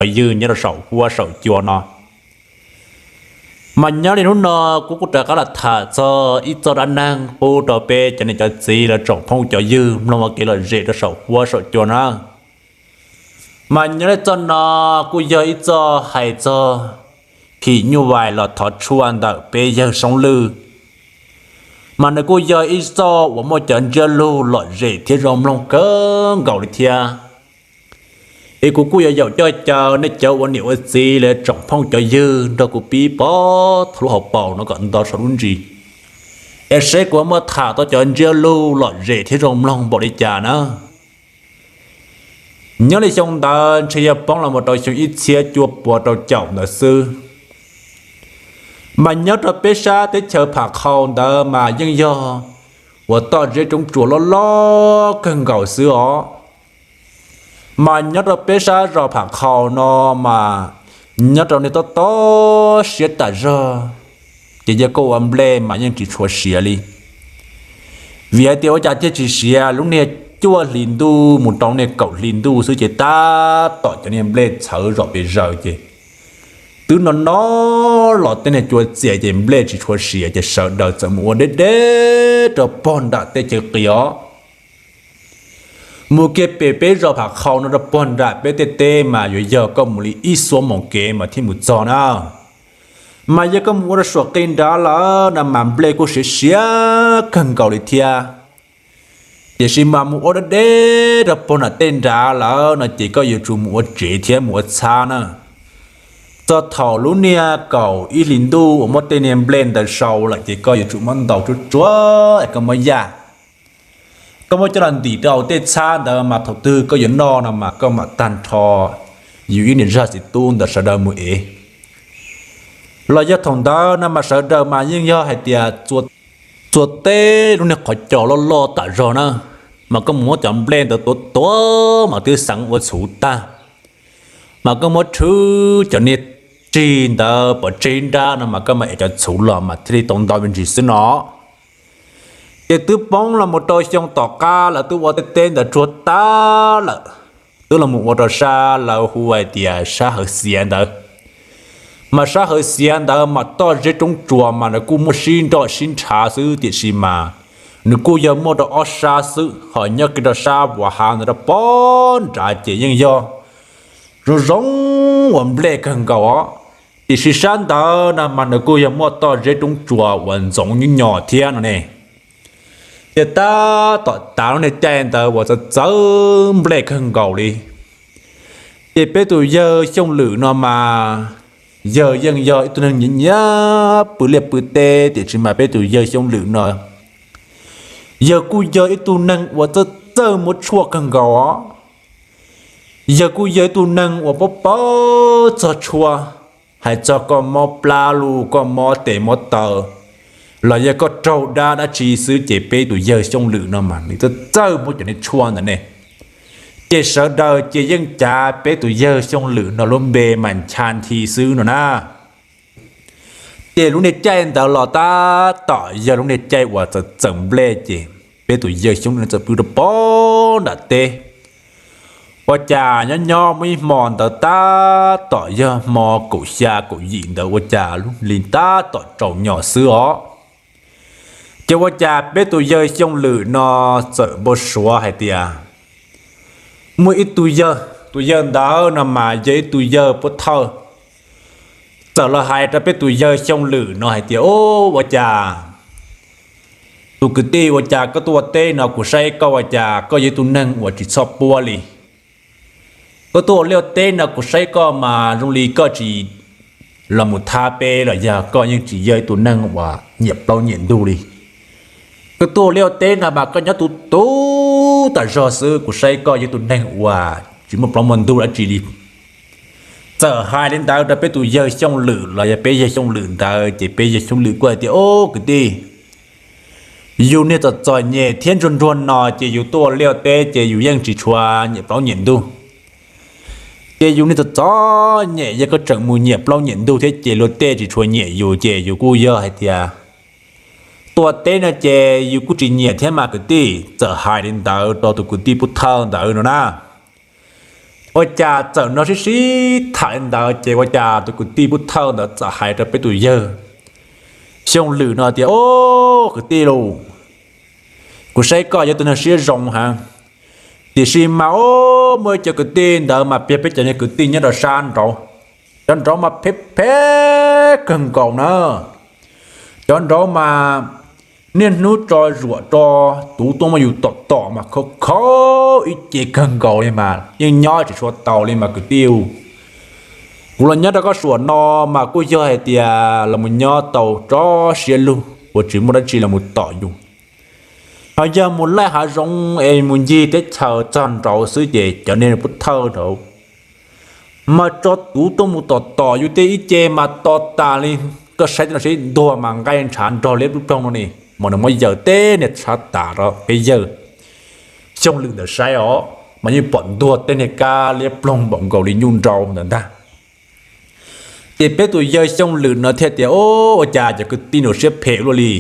cov ywg nyob rau saum huab saum cua no. Mas nyob li hnub no kuv kuj rov qab los tham txog ib txoj dab neeg pub rau peb cov niam cov txiv lawv tsoom phooj cov ywg mloog ua kev lom zem rau saum huab saum cua na. Mas nyob li txoj no kuj yog ib txoj hais txog phim nyuj vais los thov tshuaj ntawm peb yawg Soob Lwj. Mas nws kuj yog ib txoj uas muaj cov ntsiab lus lom zem thiab zoo mloog kawg nkaus li thiab. Es kuv kuj yuav yaum coj caw nej cov ua niam ua txiv lawv tsoom phooj cov ywg nrog kuv pib pov thaum lub hauv paus no kom nto saum lub ntsis, es seb kuv muaj tham tau cov ntsiab lus lom zem thiab zoo mloog npaum li cas na. Nyob li xyoo ntawd ntshe yog poob los mus rau xyoo ib txhiab cuaj puas rau caum ntawd xwb. Mas nyob rau peb sab teb chaws Pham Qhau ntawd mas yeej yog uas toj zeb roob tsuas loj loj kawg nkaus xwb os. Mas nyob rau peb sab zos Pham Qhau no mas nyob rau niag tob tob siab tas zog, ces yog koj ua nplej mas yeej tsis tshua siav li. Vim hais tias ua cas thiaj tsis siav? Lub niag cuaj hlis ntuj mus rau niag kaum hlis ntuj xwb ces tab tom cov niag nplej txhawv zom pes zaws ces twb no no los tej niag cua txias ces nplej tsis tshua siav ces sawv daws txawm mus ua deb deb rau pog nram tej chaw qis os. Mus kiag pem peb zos Pham Qhau no rau pog nram peb tej teb mas yuav yog koj mus li ib xuab moos kev mas thiaj mus txog na. Mas yog koj mus ua rau suam qis nrad lawm no mas nplej kuj siav siav kawg nkaus li thiab. Tiam sis mas mus ua deb deb rau pog nram tej nrad lawm no ces koj yuav tsum mus ua tsev thiab mus ua txhab na. Txog thaum lub niag kaum ib hlis ntuj uas muab tej niag nplej ntawd sau lawm ces koj yuav tsum muab ntaus tsuag tsuag es koj muab yaj, koj muab coj los ntim rau tej txhab ntawd mas thaum twg koj yuav noj no mas koj mam tag nrho yus ib niam zaj txiv tub ntawd sawv daws mus ev. Los yog thaum ntawd no mas sawv daws mas yeej yog hais tias txua teb lub niag qhov cos loj loj tas zog na, mas koj mus muab cov nplej ntawd tuav tuav mas twb xeev ua txhuv tag. Mas koj muab rhwb cov niag rig ntawd pov tseg nrab no mas koj mam ev cov txhuv los mas thiaj li tau ntau me ntsis xwb no. Ces twb poob los mus rau xyoo tom qab lawv twb ua tej teb ntawd tsuag tag lawm, twb los mus ua rau sab lawv hu hais tias sab Hawv Xiav ntawd. Mas sab Hawv Xiav ntawd mas toj zeb roob tsuas mas nws kuj muaj sib nroj sib nrhav xwb tiam sis mas nws kuj yog muaj rau ob sab xwb, ho nyob kiag rau sab Vuas Hav ntawd rau pog nrad ces yeej yog zoo zoo ua nplej kawg nkaus os. Tiam sis sab ntawd no mas nws kuj yog muaj toj zeb roob tsuas uas ntxoov nyob nyom thiab no ne. Ces tab tom tav lub niag caij ntawd uas txawv txawv nplej kawg nkaus li, ces peb tus yawg Xyooj Lwm no mas yawg yeej yog ib tug neeg nyiam nyiam pw liaj pw teb tiam sis mas peb tus yawg Xyooj Lwm no yawg kuj yog ib tug neeg uas txawj txawj muab tshuaj kawg nkaus os. Yawg kuj yog ib tug neeg uas paub paub txog tshuaj, hais txog koj mob plab lug koj mob tes mob taw los yog koj raug dab dab tsi xwb ces peb tus yawg Xyooj Lwm no mas nws txawj txawj muab cov niag tshuaj ntawd ne. Ces sawv daws ces yeej cav peb tus yawg Xyooj Lwm no lub npe mas Ncha Nthi xwb no na. Ces lub niag caij ntawd los tab tom yog lub niag caij uas txawm txawm nplej ces peb tus yawg Xyooj Lwm no txawm pw rau pog nram teb. Ua cas nyob nyob muaj ib hmo ntawd tab tom yog hmo kaum xya kaum yim ntawd ua cas lub hli tab tom tsaus nyos xwb os. Ces ua cas peb tus yawg Xyooj Lwm no txawm npau suav hais tias muaj ib tug yawg, tus yawg ntawd no mas yog ib tug yawg pov thawj, txawm los hais rau peb tus yawg Xyooj Lwm no hais tias, Ub, ua cas tus kwv tij, ua cas koj tuaj ua teb no kuv saib koj ua cas koj yog ib tug neeg uas tsis txhob puab li. Koj tuaj ua liaj teb no kuv saib koj mas zoo li koj tsis los mus thab peb los yog koj yeej tsis yog ib tug neeg uas nyiam plaub nyiam ntug li. Koj tuaj ua liaj teb no mas koj nyob tu tu tas zog xwb, kuv saib koj yog ib tug neeg uas tsis muaj plaub muaj ntug dab tsi li. Txawm hais li ntawd rau peb tus yawg Xyooj Lwm los yog peb yawg Xyooj Lwm ntawd ces peb yawg Xyooj Lwm kuj hais tias, Ub, kwv tij, yus niag txom txom nyem thiab ntsuag ntsuag no ces yus tuaj ua liaj teb ces yus yeej tsis tshua nyiam plaub nyiam ntug. Ces yus niag txom txom nyem, yog koj tseem mus nyiam plaub nyiam ntug thiab ces luag tej tsis tshua nyiam yus ces yus kuj yog hais tias tuaj teb no ces yus kuj tsis nyiam thiab mas kwv tij. Txawm hais li ntawd rau tus kwv tij pov thawj ntawd no na. Ua cas txawm nrog sib sib tham li ntawd ces ua cas tus kwv tij pub thawj ntawd txawm hais rau peb tus yawg Xyooj Lwm no tias, Au, kwv tij lauj, kuv saib koj yog tus neeg siab zoo heev, tiam sis mas, au, muaj ib cov kwv tij ntawd mas piav peb cov kwv tij nyob rau sab nraud, cov nraud mas phem phem kawg nkaus na. Cov nraud mas niaj hnub tso zuam tso tuv tuaj muab yus tom tom mas khov khov ib ce kawg nkaus li mas yeej nyob tsis tshua tau li mas kwv tij. Kuv los nyob rau koj suam no mas kuj yog hais tias los mus nyob tau tso siab lug uas tsis muaj dab tsi los mus tom yus. Ho yog mus laij hav zoov es mus ncig teb chaws txog nraud xwb ces cov neeg pub thawj nraud mas tso tuv tuaj mus tom tom yus tej ib ce mas to tas li. Koj saib tej no seb ntuag mas nqaij ntshav nrog liab ploog no ne, mas nws muab yaws tej niag tshav tas rau peb yawg Xyooj Lwm ntawd saib os, mas yeej pom ntuag tej niag kab liab ploog npaum nkaus li nyuj nrau ntawd ntag. Ces peb tus yawg Xyooj Lwm no thiaj tias, Au, ua cas cov kwv tij nraud siab phem luaj li.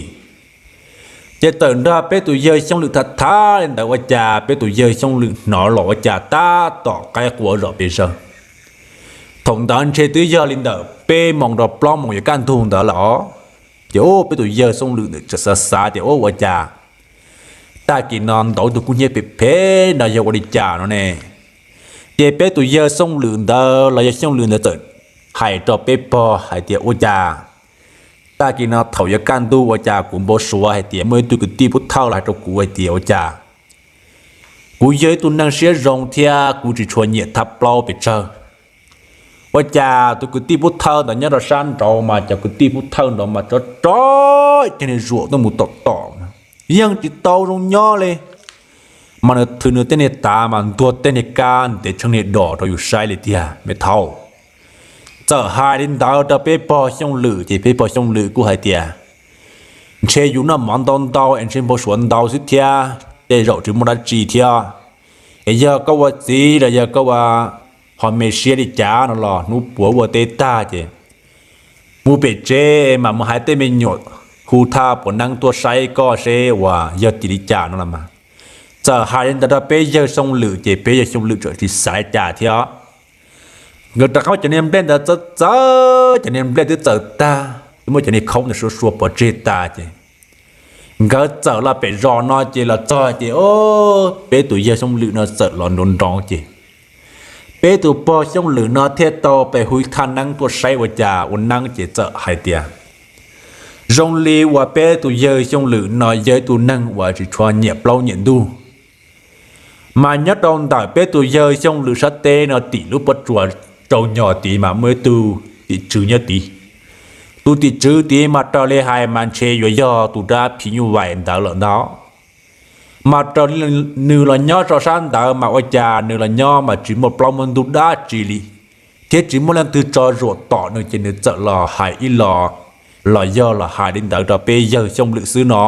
Ces txawm nrog peb tus yawg Xyooj Lwm tham tham li ntawd ua cas peb tus yawg Xyooj Lwm hnov los ua cas tab tom qaib qua zom pes zaws. Thaum ntawd ntshe twb yog li ntawm peb moos rau plaub moos yuav kaj ntug ntawd lawm os. Ces ua peb tus yawg Xyooj Lwm ntawd txawm xav xav tias, Au, ua cas tag kis no ntaus tus kub hnyiab phem phem no yog ua li cas no ne? Ces peb tus yawg Xyooj Lwm ntawd los yog Xyooj Lwm ntawd txawm hais rau peb pog hais tias, Ua cas tag kis no thaum yuav kaj ntug ua cas kuv npau suav hais tias muaj ib tug kwv tij pub thawj los hais rau kuv hais tias ua cas kuv yog ib tug neeg siab zoo thiab kuv tsis tshua nyiam thab plaub pes tsawg. Ua cas tus kwv tij pub thawj ntawd nyob rau sab nraud mas cov kwv tij pub thawj nraud mas tso tso cov niag zuam tuaj mus tom tom, yeej tsis tau zoo nyob li. Mas nws thwv nws tej niag tav mas ntuag tej niag kab ntev tsheej niag dos rau yus saib li tiag me thaum. Txawm hais li ntawd rau peb pog Xyooj Lwm ces peb pog Xyooj Lwm kuj hais tias, Ntshe yus noj mov ntau ntau es ntshe npau suav ntau xwb thiab, tej zaum tsis muaj dab tsi thiab. Es yog koj ua txiv los yog koj ua ho me siab li cas no los hnub puav ua teb tag ces mus pem tsev mas mus hais tej me nyuam hu thaj puav neeb tuaj saib koj seb uas yog tim li cas no los mas. Txawm hais li ntawd rau peb yawg Xyooj Lwm ces peb yawg Xyooj Lwm txawm tsis xav li cas thiab. Nkawd rov qab muab cov niag nplej ntawd txawb txawb, cov niag nplej twb txawm tag, twb muab cov niag khaub ntawd sua sua pov tseg tas ces nkawd txawm los pem zos no ces los txog ces, o, peb tus yawg Xyooj Lwm no txawm los nrov nrov ces peb tus pog Xyooj Lwm no thiaj tau pem hu thaj neeb tuaj saib ua cas ua neeb ces txawm hais tias zoo li uas peb tus yawg Xyooj Lwm no yog ib tug neeg uas tsis tshua nyiam plaub nyiam ntug. Mas nyob rau ntawm peb tus yawg Xyooj Lwm sab teb no tim lub pob tsuas tsaus nyos tid mas muaj ib tug tim tswv nyob tid. Tus tim tswv tid mas raws li hais mas ntshe yuav yog tus dab phim nyuj vais ntawd lawm ntag. Mas raws li nws los nyob rau sab ntawd mas ua cas nws los nyob mas tsis muaj plaub muaj ntug dab tsi li, thiab tsis muaj leej twg tso zuam tom nws ces nws txawm los hais ib los, los yog los hais li ntawd rau peb yawg Xyooj Lwm xwb no.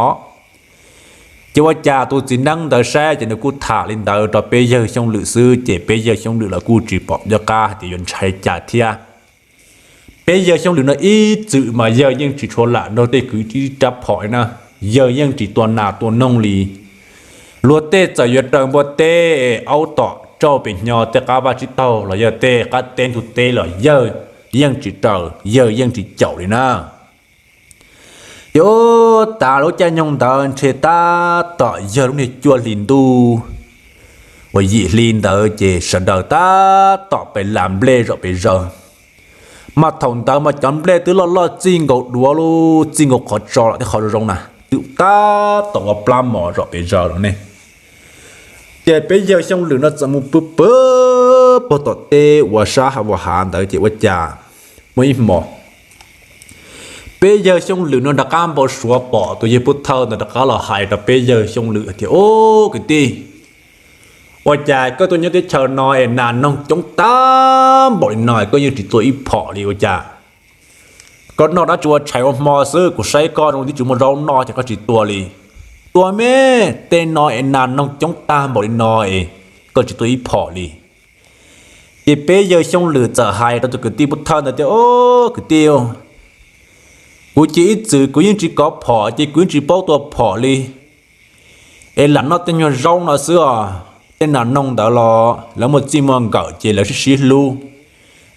Ces ua cas tus txiv neeb ntawd saib ces nws kuj tham li ntawd rau peb yawg Xyooj Lwm xwb ces peb yawg Xyooj Lwm los kuj tsis pom nco qab hais tias yuav ntshai cas thiab. Peb yawg Xyooj Lwm no ib txwm mas yawg yeej tsis tshua lam nrog tej kwv tij rab phom li na, yawg yeej tsis tua nas tua noog li. Luag tej txawm yuav raws npua teb, aub tom tsauj pem hnyo tej qab vaj tsib taug los yog tej qab teb ntug teb los yawg yeej tsis raws, yawg yeej tsis caum li na. Ces ua tas lub caij nyoog ntawd ntshe tab tom yog lub niag cuaj hli ntuj uas yim hli ntawd ces sawv daws tab tom pes las nplej zom pes zaws. Mas thaum ntawd mas cov nplej twb loj loj txij nkaus duav lub txij nkaus qhov tso los thiab qhov zoo zoo na, twb tab tom ua plab mos zom pes zaws los ne. Ces peb yawg Xyooj Lwm no txawm mus pw pw puag tom teb uas sab ha ua hav ntawd ces ua cas muaj ib hmos peb yawg Xyooj Lwm no rov qab npau suav pom tus yawg pub thawj ntawd rov qab los hais rau peb yawg Xyooj Lwm tias, Ub, kwv tij, ua cas koj tuaj nyob teb chaws no es nas noog coob tag npaum li no koj yeej tsis tua ib phom li ua cas? Koj noj dab tsi ua tshais ua hmo xwb, kuv saib koj zoo twb tsis muaj zaub noj ces koj tsis tua li. Tua me, tej no es nas noog coob tag npaum li no es koj tsis tua ib phom li. Ces peb yawg Xyooj Lwm txawm hais rau tus kwv tij pub thawj ntawd tias, Ub, kwv tij, kuv ces ib txwm kuv yeej tsis kov phom ces kuv yeej tsis paub tua phom li, es lam noj tej nyuag zaub no xwb os. tej nas noog ntawd los lawv muaj txij muaj nkawm ces lawv sib sib hlub.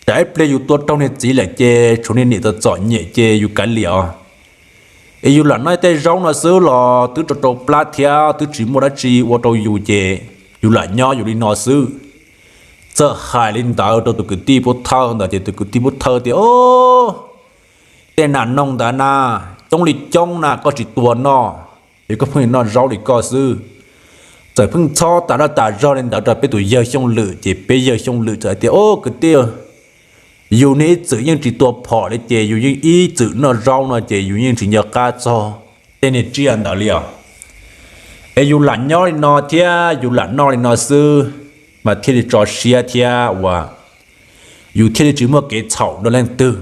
Tsam ib pliag yus tua raug niag txiv lawm ces tshuav niag niam txom txom nyem ces yus kav liam os. Es yus lam noj tej zaub no xwb los twb rau rau plab thiab twb tsis muaj dab tsi ua rau yus ces yus lam nyob yus li no xwb. Txawm hais li ntawd rau tus kwv tij pub thawj ntawd ces tus kwv tij pub thawj tias, Tej nas noog ntawd na, coob li coob na koj tsis tua noj, es koj pheej noj zaub li koj xwb. Txawm pheej txhob tas dab tas zog li ntawd rau peb tus yawg Xyooj Lwm ces peb yawg Xyooj Lwm txawm hais tias, Au kwv tij, yus niag ib txwm yeej tsis tua phom li ces yus yeej ib txwm noj zaub no ces yus yeej tsis nco qab txog tej niag tsiaj ntawd li os. Es yus lam nyob li no thiab yus lam noj li no xwb mas thiaj li tso siab thiab uas yus thiaj li tsis muaj kev txhaum dua leej twg.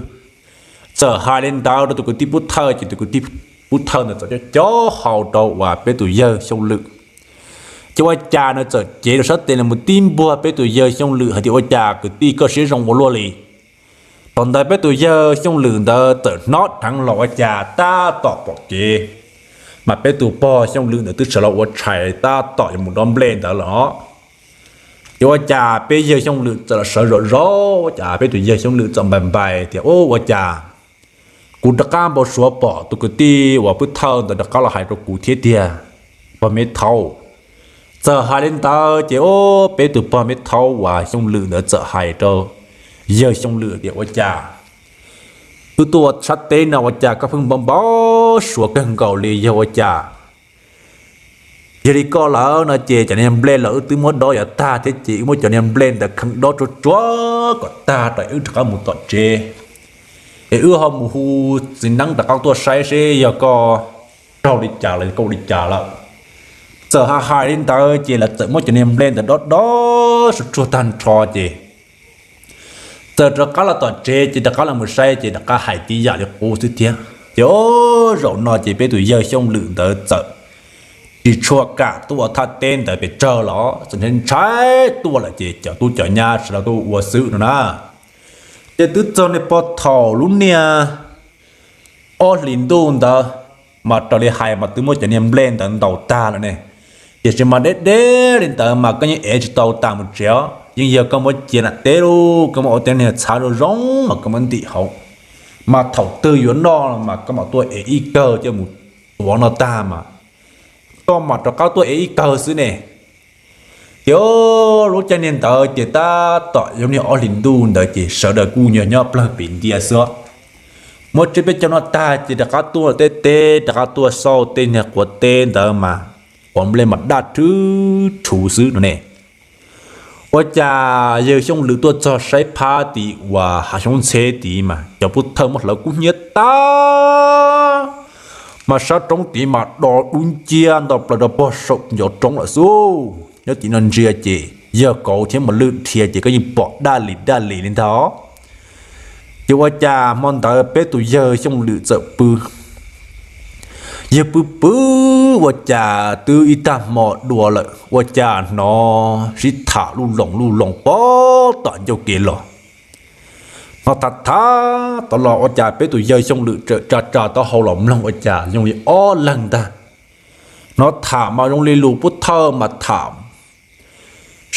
Txawm hais li ntawd rau tus kwv tij pub thawj ces tus kwv tij pub thawj ntawd txawm coj cov hau rau uas peb tus yawg Xyooj Lwm. Ces ua cas nws txawm cev rau sab tes los mus tib npuag peb tus yawg Xyooj Lwm hais tias, Ua cas kwv tij koj siab zoo ua luaj li? Thaum ntawd peb tus yawg Xyooj Lwm ntawd txawm hnov dheev los ua cas tab tom pom kev, mas peb tus pog Xyooj Lwm ntawd twb sawv los ua tshais tab tom yuav mus dob nplej ntawd lawm os. Ces ua cas peb yawg Xyooj Lwm txawm los sawv zom zaws, ua cas peb tus yawg Xyooj Lwm txawm npais npais tias, Ua cas kuv rov qab npau suav pom tus kwv tij uas pub thawj ntawd rov qab los hais rau kuv thiab tiag, pog me thaub. Txawm hais li ntawd ces peb tus pog me thaub uas Xyooj Lwm ntawd txawm hais rau yawg Xyooj Lwm tias, Ua cas wb tuaj ua sab teb no ua cas koj pheej npau npau suav kawg nkaus li, yog ua cas? Yog li koj lawm no ces cov niag nplej los wb twb muab dob yav tag thiab ces wb muab cov niag nplej ntawd kheev dob tsuag tsuag kom tag rau wb rov qab mus tom tsev, es wb ho mus hu txiv neeb rov qab tuaj saib seb yog koj raug li cas los koj ua li cas lawm. Txawm hais hais li ntawd ces lawv txawm muab cov niag nplej ntawd dob dob tsuag tsuag tag nrho ces txawm rov qab los tom tsev ces rov qab los mus saib ces rov qab hais tib yam li qub xwb thiab. Ces zaum no ces peb tus yawg Xyooj Lwm ntawd txawm tsis tshua kam tuaj ua thaj teb ntawd pes tsawg los txawm ntshai ntshai tuaj lawm ces cov tub cov nyab sawv daws tuaj ua xwb no na. Ces twb txog niag pog thaum lub niag ob hlis ntuj ntawd mas raws li hais mas twb muab cov niag nplej ntawd ntaus tag lawm ne. Tiam sis mas deb deb li ntawd mas koj yeej ev tsis tau tas mus tsev os, yeej yog koj muab cia nram teb lub, koj muab ua tej niag txhav zoo zoo mas koj muab ntim hauv, mas thaum twg yuav noj mas koj mam tuaj ev ib kawg coj mus tuav noj tag mas koj mam rov qab tuaj ev ib kawg xwb ne. Ces lub caij niag ntawd ces tab tom yog niag ob hlis ntuj ntawd ces sawv daws kuj nyob nyob plawg pem ntiaj xwb. Muab tsiab peb caug noj tag ces rov qab tuaj tej teb, rov qab tuaj xauj tej niag quav teb ntawd mas quav nplej mas daj rhwv rhuv xwb no ne. Ua cas yawg Xyooj Lwm tuaj txog saib phab tid uas hav xyoob ntxheb tid mas cov pub thawj muab hlawv kub hnyiab tag, mas sab roob tid mas do dub nciab ntau plaws rau pog saum ncov roob lawm xwb. Nyob tim no ntsia ces yawg kauv thiab mos lwj dhia ces koj yeej pom daj li daj li li ntag. Ces ua cas hmo ntawd peb tus yawg Xyooj Lwm txawm pw, yawg pw pw ua cas twb ib tag hmo dua lawm ua cas hnov sib tham luj loos luj loos pog tom ncauj kev los. Hnov tham tham tod los ua cas peb tus yawg Xyooj Lwm tsa tsa taub hau los mloog ua cas zoo li ob leeg ntag. Hnov tham mas zoo li lus pub thawj mas tham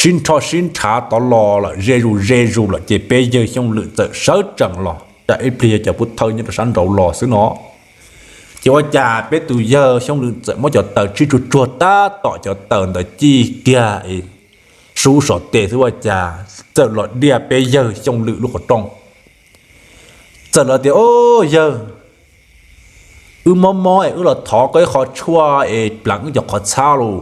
sib nrho sib nrhav tod los lawm ze zus ze zus lawm ces peb yawg Xyooj Lwm txawm sawv tsees los, tsam ib pliag yog cov pub thawj nyob rau sab nraud los xwb no. Ces ua cas peb tus yawg Xyooj Lwm txawm muab cov taws tsib tsuag tsuag tab tom cov taws ntawd cig kiag es sub saum tes xwb ua cas txawm los diaj peb yawg Xyooj Lwm lub qhov rooj. Txawm los tias, Au yawg, wb mob mob es wb los thov koj ib qho tshuaj es pleev wb cov qhov txhab los.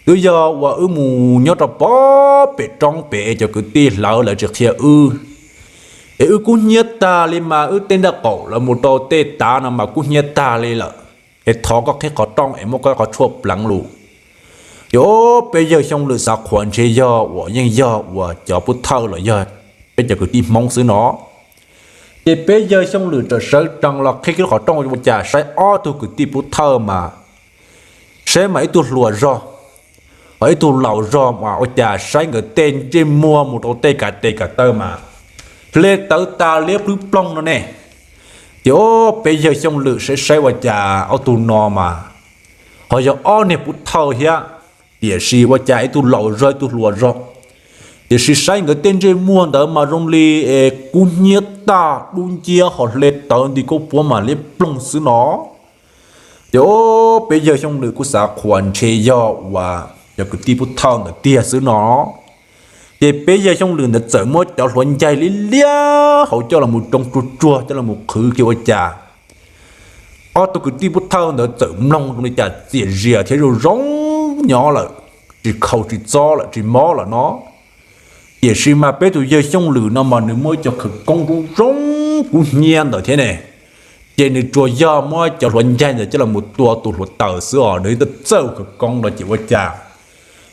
Twb yog uas wb mus nyob rau pog pem roob pem es cov kwv tij hlawv lawv tsis qhia wb, es wb kub hnyiab tag li mas wb tej nraub qaum los mus rau tej tav no mas kub hnyiab tag li lawm. Es thov koj qhib qhov rooj es muab koj qhov tshuaj pleev los. Ces peb yawg Xyooj Lwm xav qhuas ntshe yog uas yeej yog uas cov pub thawj los yog peb cov kwv tij Hmoob xwb no. Ces peb yawg Xyooj Lwm txawm sawv tsees los qhib kiag lub qhov rooj ua cas saib ob tug kwv tij pub thawj mas saib mas ib tug hluas zog, ho ib tug laus zog mas ua cas saib nkawd tej ntsej muag mus rau tej kav tes kav taw mas hle tawv tas liab plwb ploog no ne. Ces peb yawg Xyooj Lwm saib saib ua cas ob tug no mas ho yog ob niag pub thawj thiab. Tiam sis ua cas ib tug laus zog ib tug hluas zog, tiam sis saib nkawd tej ntsej muag ntawd mas zoo li es kub hnyiab tag dub nciab ho hle tawv nti kauj puab mas liab ploog xwb no. Ces o, peb yawg Xyooj Lwm kuj xav qhuas ntshe yog uas cov kwv tij Pub Thawj ntawd tiag xwb no. Ces peb yawg Xyooj Lwm ntawd txawm muab cov hluav ncaig liab liab hauv coj los roo tsuag tsuag coj los qhwv kiag ua cas ob tug kwv tij Pub Thawj ntawd txawm mloog zoo li cas txias zias thiab zoo zoo nyob lawm, tsis khaus tsis txob lawm tsis mob lawm no. Tiam sis mas peb tus yawg Xyooj Lwm no mas nws muaj ib co khawv koob zoo zoo kub hnyiab ntawd thiab ne, ces nws tsuas yog muab cov hluav ncaig ntawd coj los tua tus hluav taws xwb os, nws txawj khawv koob no ces ua cas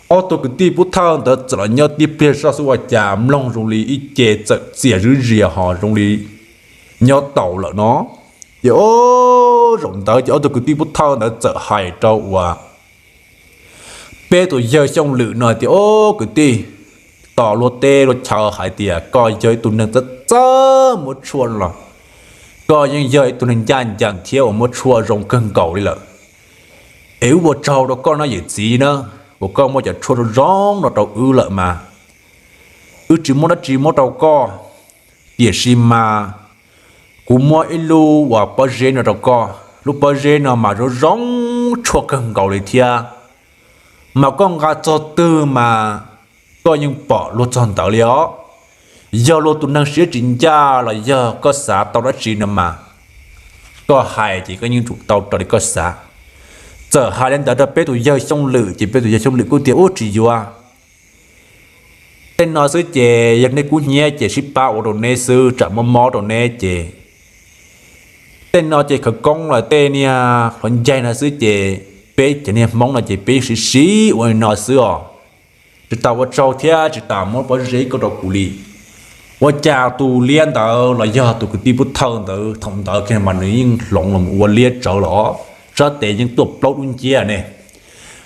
ob tug kwv tij Pub Thawj ntawd txawm los nyob tib pliag zoj xwb ua cas mloog zoo li ib ce txawm txias zwb zias ho zoo li nyob taus lawm no. Ces o, zaum ntawd ces ob tug kwv tij Pub Thawj ntawd txawm hais rau uas peb tus yawg Xyooj Lwm no tias, Ob kwv tij, tos luag teb luag chaw hais tias koj yog ib tug neeg txawj txawj muab tshuaj los koj yeej yog ib tug neeg ncaj ncees thiab uas muab tshuaj zoo kawg nkaus li lawm. Es wb ua tsaug rau koj no yawm txiv na, uas koj muab cov tshuaj zoo zoo no rau wb lawm mas wb tsis muab dab tsi muab rau koj. Tiam sis mas kuv muab ib lub uas pob zeb no rau koj, lub pob zeb no mas zoo zoo tshuaj kawg nkaus li thiab. Mas koj nqa txog twg mas koj yeej pom luag txog ntawd li os. Yog luag tus neeg siab tsis ncaj los yog koj xav tau dab tsi no mas koj hais ces koj yeej tsum tau raws li koj xav. Txawm hais li ntawd rau peb tus yawg Xyooj Lwm ces peb tus yawg Xyooj Lwm kuj tias, Ub, tsis yuav. Tej no xwb ces yog nej kub hnyiab ces sib pab ua rau neb xwb, tsam mob mob rau neb ces tej no ces khawv koob los tej niag hluav ncaig no xwb ces peb cov niag Hmoob no ces peb siv siv ua li no xwb os. Tsis tas ua tsaug thiab tsis tas muab pob zeb koj rau kuv li. Ua cas tus liab ntawd los yog tus kwv tij Pub Thawj ntawd thaum ntawd kiag mas nws yeej hloov los ua liab tsawv los sab tes yeej tuaj plaub dub nciab ne.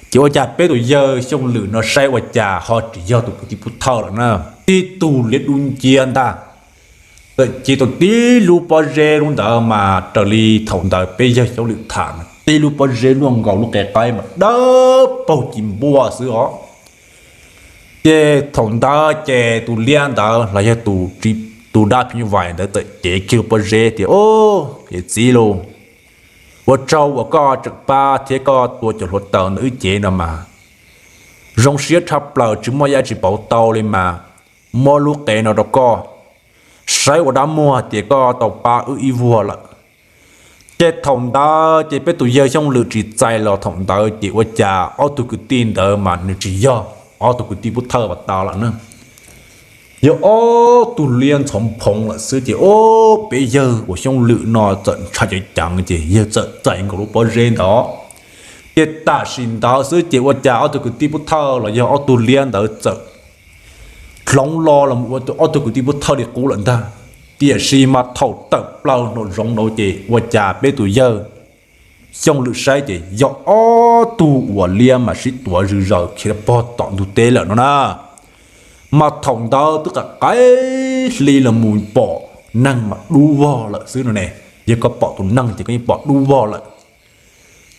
Ces ua cas peb tus yawg Xyooj Lwm no saib ua cas ho tsis yog tus kwv tij Pub Thawj lawm na, tib tug liab dub nciab ntag. Txawm cev tau tib lub pob zeb lub ntawd mas raws li thaum ntawd peb yawg Xyooj Lwm tham mas tib lub pob zeb luaj nkaus lub qe qaib mas dawb paug ci npuaj xwb os. Ces thaum ntawd ces tus liab ntawd los yog tus, tus dab phim nyuj vais ntawd txawm cev kiag lub pob zeb tias, Ob, yawm txiv lauj, ua tsaug uas koj tseem pab thiab koj tua cov hluav taws ntawm wb cev no mas zoo siab tshaj plaws tsis muaj yam tsis pauv tau li mas muab lub qe no rau koj, saib ua dab muag tias koj tau pab wb ib vuag lawm. Ces thaum ntawd ces peb tus yawg Xyooj Lwm tsis txais los thaum ntawd ces ua cas ob tug kwv tij ntawd mas nws tsis yog ob tug kwv tij Pub Thawj uas tas lawm na, yog ob tug liab ntxhov phoov lawm xwb ces o, peb yawg uas Xyooj Lwm no txawm ntshai ceev ceev ces yawg txawm txais nkaus lub pob zeb ntawd. Ces tam sim ntawd xwb ces ua cas ob tug kwv tij Pub Thawj los yog ob tug liab ntawd txawm hloov los los ua ob tug kwv tij Pub Thawj li qub lawm ntag. Tiam sis mas thaum tawm plaws nraum zoov ntawd ces ua cas peb tus yawg Xyooj Lwm saib ces yog ob tug uas liab mas sib tuav zwm zaws khiav pog tom ntug teb lawm no na. Mas thaum ntawd twb qab qaib hli los mus pom neeg mas dub vog lawm xwb no ne. Yog koj pom tus neeg ces koj yeej pom dub vog lawm.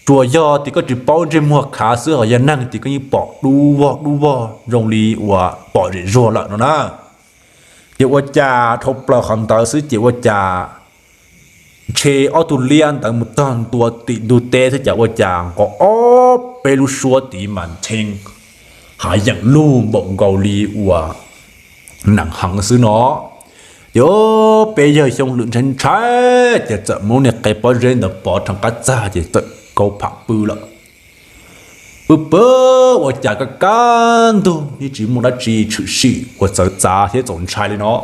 Tsuas yog tias koj tsis paub ntsej muag khav xwb, ho yog neeg ces koj yeej pom dub vog dub vog zoo li uas pom zem zuag lawm no na. Ces ua cas dhau plaws qhov ntawd xwb ces ua cas ntshe ob tug liab ntawd mus txog ntua tim ntug teb thiab cas ua cas nqos ob peb lub suab tid mas ntshee hav yeem lug npaum nkaus li uas nam heev xwb no. Ces peb yawg Xyooj Lwm ntshai ntshai ces txawm muab niag qe pob zeb ntawd pov rau qab txag ces txawm kauv pham pw lawm. Pw pw ua cas kaj kaj ntug yeej tsis muaj dab tsi tshwm sim uas txawv txav thiab txaus ntshai li no.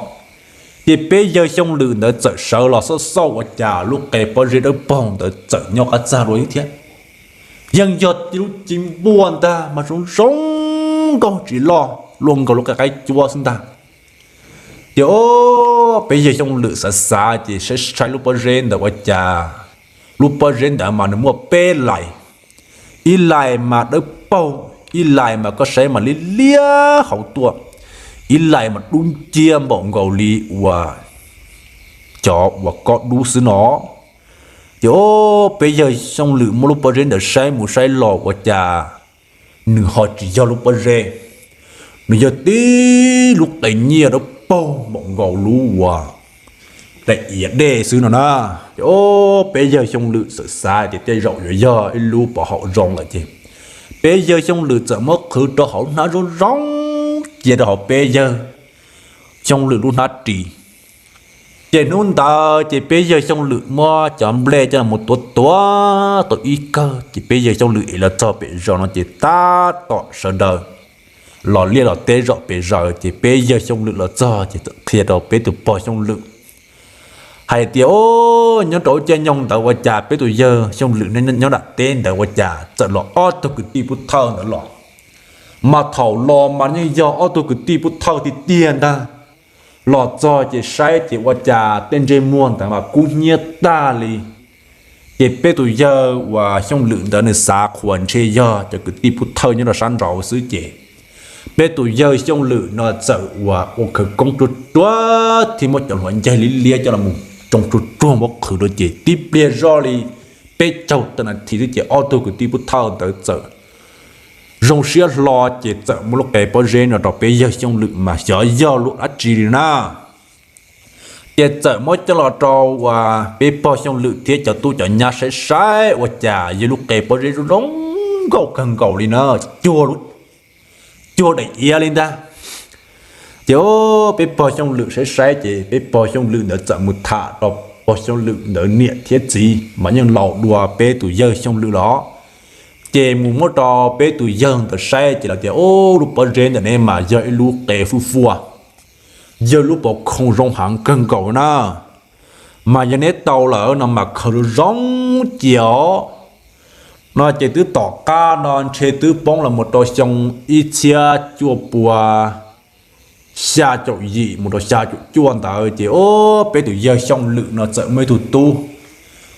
Ces peb yawg Xyooj Lwm ntawd txawm sawv los xauj xauj ua cas lub qe pob zeb dawb paug ntawd txawm nyob qab txag dua thiab. Yeej yog tib lub ci npuaj ntag mas zoo zoo nkauj tsis loj luaj nkaus lub qe qaib cuab xwb ntag. Ces peb yawg Xyooj Lwm xav xav ces saib saib lub pob zeb ntawd ua cas lub pob zeb ntawd mas nws muaj peb lais. Ib lais mas dawb paug, ib lais mas koj saib mas liab liab hauv tuaj, ib lais mas dub nciab npaum nkaus li uas cov uas kob dub xwb no. Ces peb yawg Xyooj Lwm muab lub pob zeb ntawd saib mus saib los ua cas nws ho tsis yog lub pob zeb, nws yog tib lub qe nyiaj dawb paug npaum nkaus lub uas daim iav dej xwb no na. Ces ob peb yawg Xyooj Lwm txawm xav tias tej zaum yuav yog ib lub pov haum zoo lawm ces peb yawg Xyooj Lwm txawm muab qhwv rau hauv hnab zoo zoo cia rau hauv peb yawg Xyooj Lwm lub hnab ris. Ces hnub ntawd ces peb yawg Xyooj Lwm muab cov nplej coj los tuav tuav tau ib kawm ces peb yawg Xyooj Lwm ev los txog pem zos no ces tab tom sawv daws los liaj los teb zom pes zaws ces peb yawg Xyooj Lwm los txog ces txawm qhia rau peb tus pog Xyooj Lwm hais tias, Au, nyob rau lub caij nyoog ntawd ua cas peb tus yawg Xyooj Lwm nyob nram teb ntawd ua cas txawm los ob tug kwv tij pub thawj ntawd los. Mas thaum los mas yeej yog ob tug kwv tij pub thawj tiag tiag ntag. Los txog ces saib ces ua cas tej ntsej muag ntawd mas kub hnyiab tag li. Ces peb tus yawg uas Xyooj Lwm ntawd nws xav qhuas ntshe yog cov kwv tij pub thawj nyob rau sab nraud xwb ces peb tus yawg Xyooj Lwm no txawm uas ua khawv koob ruaj ruaj thiab muab cov hluav ncaig liab liab coj los tsoo tsuag tsuag muab qhwv rau ces tib pliag zoj li peb caug tawm nas this xwb ces ob tug kwv tij pub thawj ntawd txawm zoo siab hlo ces txawm muab lub qe pob zeb no rau peb yawg Xyooj Lwm mas xyov yog lub dab tsi li na. Ces txawm muab coj los rau uas peb pog Xyooj Lwm thiab cov tub cov nyab saib saib ua cas yog lub qe pob zeb zoo zoo nkauj kawg nkaus li na, cuag daim iav li ntag. Ces peb pog Xyooj Lwm saib saib ces peb pog Xyooj Lwm ntawd txawm mus tham rau pog Xyooj Lwm ntawd niam thiab txiv mas yeej laus dua peb tus yawg Xyooj Lwm los. Ces mus muab rau peb tus yawg ntawd saib ces lawv tias, Ub, lub pob zeb ntawm ne mas yog ib lub qe fuj fuaj, yog lub pov khoom zoo heev kawg nkaus na. Mas yog neb tau lawm no mas khaws zoo zoo cia os. No ces twb tom qab no ntshe twb poob los mus rau xyoo ib txhiab cuaj pua xya caum yim mus rau xya caum cuaj ntawd ces peb tus yawg Xyooj Lwm no txawm muaj ib tug tub.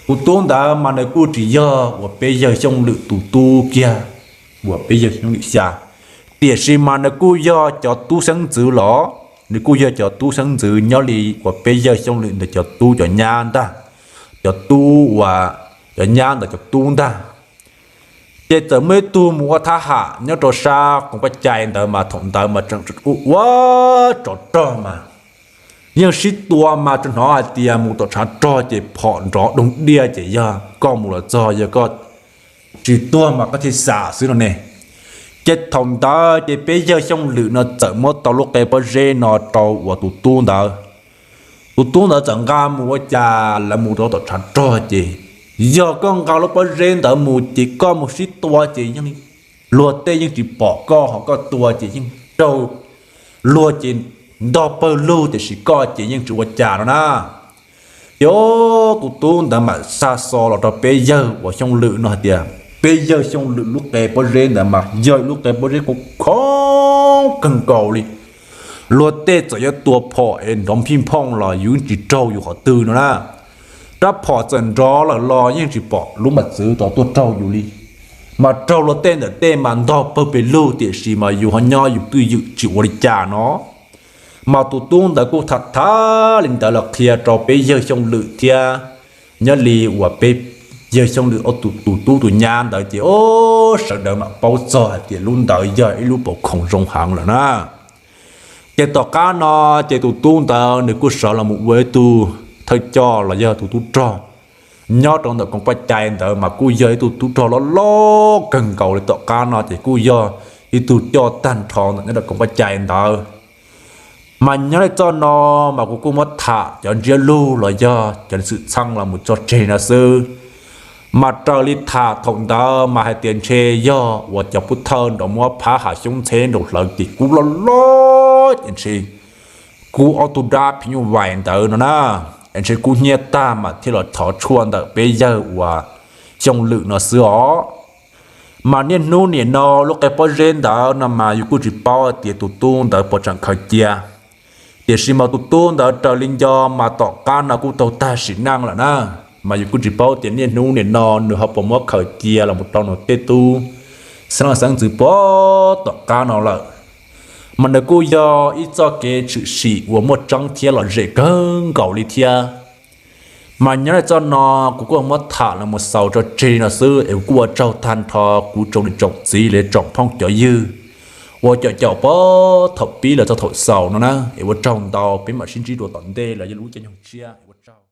Tus tub ntawd mas nws kuj tsis yog uas peb yawg Xyooj Lwm tus tub kiag uas peb yawg Xyooj Lwm xya, tiam sis mas nws kuj yog cov tub xeeb ntxwv los, nws kuj yog cov tub xeeb ntxwv nyob li uas peb yawg Xyooj Lwm ntawd cov tub cov nyab ntag, cov tub uas cov nyab ntawd cov tub ntag. Ces txawm muaj ib tug mus ua thab ham nyob rau sab koom paj cai ntawd mas thaum ntawd mas tseem ua ua tsov rog mas yeej sib tua mas tsuas hnov hais tias mus tom tshav rog ces phom nrov doog diaj ces yog koj mus los txog yog koj tsis tuag mas koj thiaj xam xwb no ne. Ces thaum ntawd ces peb yawg Xyooj Lwm no txawm muab tau lub qe pob zeb no rau uas tus tub ntawd. Tus tub ntawd txawm nqa mus ua cas lawv mus rau tom tshav rog ces yog koj nqa lub pob zeb ntawd mus ces koj mus sib tua ces yeej luag tej yeej tsis pom koj, ho koj tua ces yeej raug luag ces ntog pawg lug tiam sis koj ces yeej tsis ua cas no na. Ces tus tub ntawd mam xa xov los rau peb yawg uas Xyooj Lwm no hais tias peb yawg Xyooj Lwm lub qe pob zeb ntawd mas yog lub qe pob zeb khov kho kawg nkaus li. Luag tej txawm yuav tua phom es nrov phij phooj los yus tsis raug yus qhov twg no na. Rab phom txawm nrov lawm los yeej tsis pom lub mos txwv rov tuaj raug yus li. Mas raug luag tej ntawm tej mas ntog pawg pes lug tiam sis mas yus ho nyob yus twj ywm tsis ua li cas no. Mas tus tub ntawd kuj tham tham li ntawd los qhia rau peb yawg Xyooj Lwm thiab nyob li uas peb yawg Xyooj Lwm tus tub tus nyab ntawd ces ob sawv daws mam paub txog hais tias lub ntawd yog ib lub pov khoom zoo heev lawm na. Ces tom qab no ces tus tub ntawd nws kuj sawv los mus ua ib tug thawj coj los yog tus tub rog nyob rau ntawm koom paj cai ntawd mas kuj yog ib tug tub rog loj loj kawg nkaus li. Tom qab no ces kuj yog ib tug coj tag nrho ntawm nyob rau koom paj cai ntawd. Mas nyob li txoj no mas kuv kuj muab tham cov ntsiab lus los yog cov xwm txheej los mus tso tseg no xwb. Mas raws li tham thaum ntawd mas hais tias ntshe yog uas cov pub thawj nrov muab phab hav xyoob ntxheb nraus hlawv ces kub loj loj ces ntshe kub ob tug dab phim nyuj vais ntawd no na, es ntshe kub hnyiab tag mas thiaj los thov tshuaj ntawm peb yawg uas Xyooj Lwm no xwb os. Mas niaj hnub nim no lub qe pob zeb ntawd no mas yus kuj tsis paub tias tus tub ntawd puas tseem khaws cia. Tiam sis mas tus tub ntawd raws li nco mas tom qab no kuj tau tag sim neej lawm na. Mas yus kuj tsis paub tias niaj hnub nim no nws ho puas muab khaws cia los mus rau nws tej tub xeeb leej xeeb ntxwv puag tom qab no lawm. Mas nws kuj yog ib txoj kev tshwm sim uas muaj tseeb thiab lom zem kawg nkaus li thiab. Mas nyob li txoj no kuv kuj muab tham los mus xaus tso tseg no xwb es kuv kuj ua tsaug tag nrho kuv tsoom niam tsoom txiv los tsoom phooj cov ywg uas caum caum pab thaum pib los txog thaum xaus no na, es ua tsaug ntau, peb mam sib ntsib dua tom ntej los yog lub caij nyoog tshiab es ua tsaug.